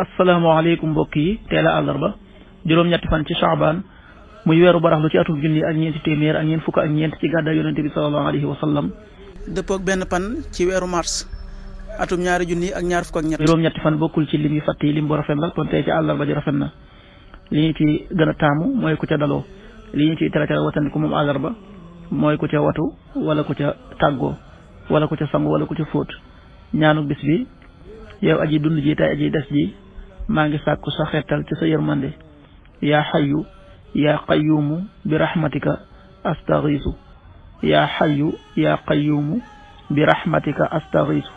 asalaamaaleykum mbokk yi teel a àllarba juróom-ñetti fan ci Chaabaan muy weeru baraxlu ci atum junni ak ñeenti téeméer ak ñeent fukk ak ñeent ci gàddaay yonente bi sallallahu alayhi wa sallam. dëppoog benn pan ci weeru mars atum ñaari junni ak ñaar fukk ak ñett. juróom-ñetti fan bokkul ci lim yu fàtt yi lim bu rafet la kon tey ci àllarba ji rafet na li ñu ci gën a taamu mooy ku ca daloo li ñu ciy tere watandiku moom àllarba mooy ku ca watu wala ku ca tàggoo wala ku ca sangu wala ku ca fóot. ñaanu bis bi yow aji dund ji tey aji des ji maa ngi sàkku sa xeetal ci sa yërmande yaa xayu yaa qayyuumu bi rahmatika astaghiisu yaa xayu yaa qayyuumu bi rahmatika astaghiisu.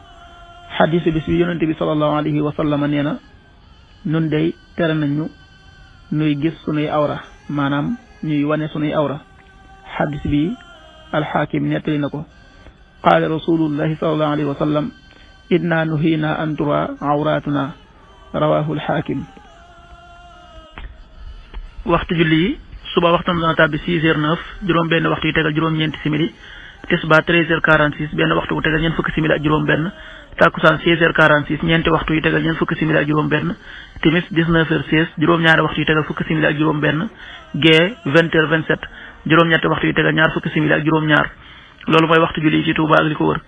xadiisu bis bi yonente bi sallallahu alayhi wa sallam nee na nun day tere nañu nuy gis sunuy awra maanaam ñuy wane sunuy awra. xadiis bi alxaakim nettali na ko qaala rasulullahi sallallahu alayhi wa sallam inna nuhiina an tura awratuna rawahu alxaakim. waxtu julli yi suba waxtam dana tàbbi 6h09 juróom benn waxtu yu tegal juróom-ñeenti simili tisbaar 13h46 benn waxtu bu tegal ñeent fukki simili ak juróom benn takkusaan 16h46 ñeenti waxtu yu tegal ñeent fukki simili ak juróom benn timis 19h16 juróom-ñaari waxtu yu tegal fukki simili ak juróom benn gee 20h27 juróom-ñetti waxtu yu tegal ñaar fukki simili ak juróom-ñaar. loolu mooy waxtu julli yi ci Touba ak li ko wër.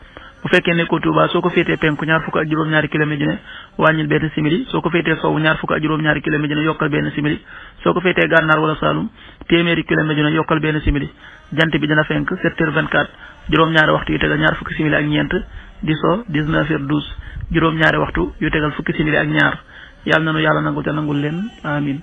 bu fekkee nekkoo Touba soo ko féetee penku ñaar fukk ak juróom-ñaari kilomètre ju ne wàññil benn simili soo ko féetee sowwu ñaar fukk ak juróom-ñaari kilomètre ju ne yokkal benn simili soo ko féetee gànnaar wala Saalum téeméeri kilomètre ju ne yokkal benn simili. jant bi dina fenk 7h24 juróom-ñaari waxtu yu tegal ñaar fukki simili ak ñeent di so 19h12 juróom-ñaari waxtu yu tegal fukki simili ak ñaar. yàlla na nu yàlla nangul te nangul leen amin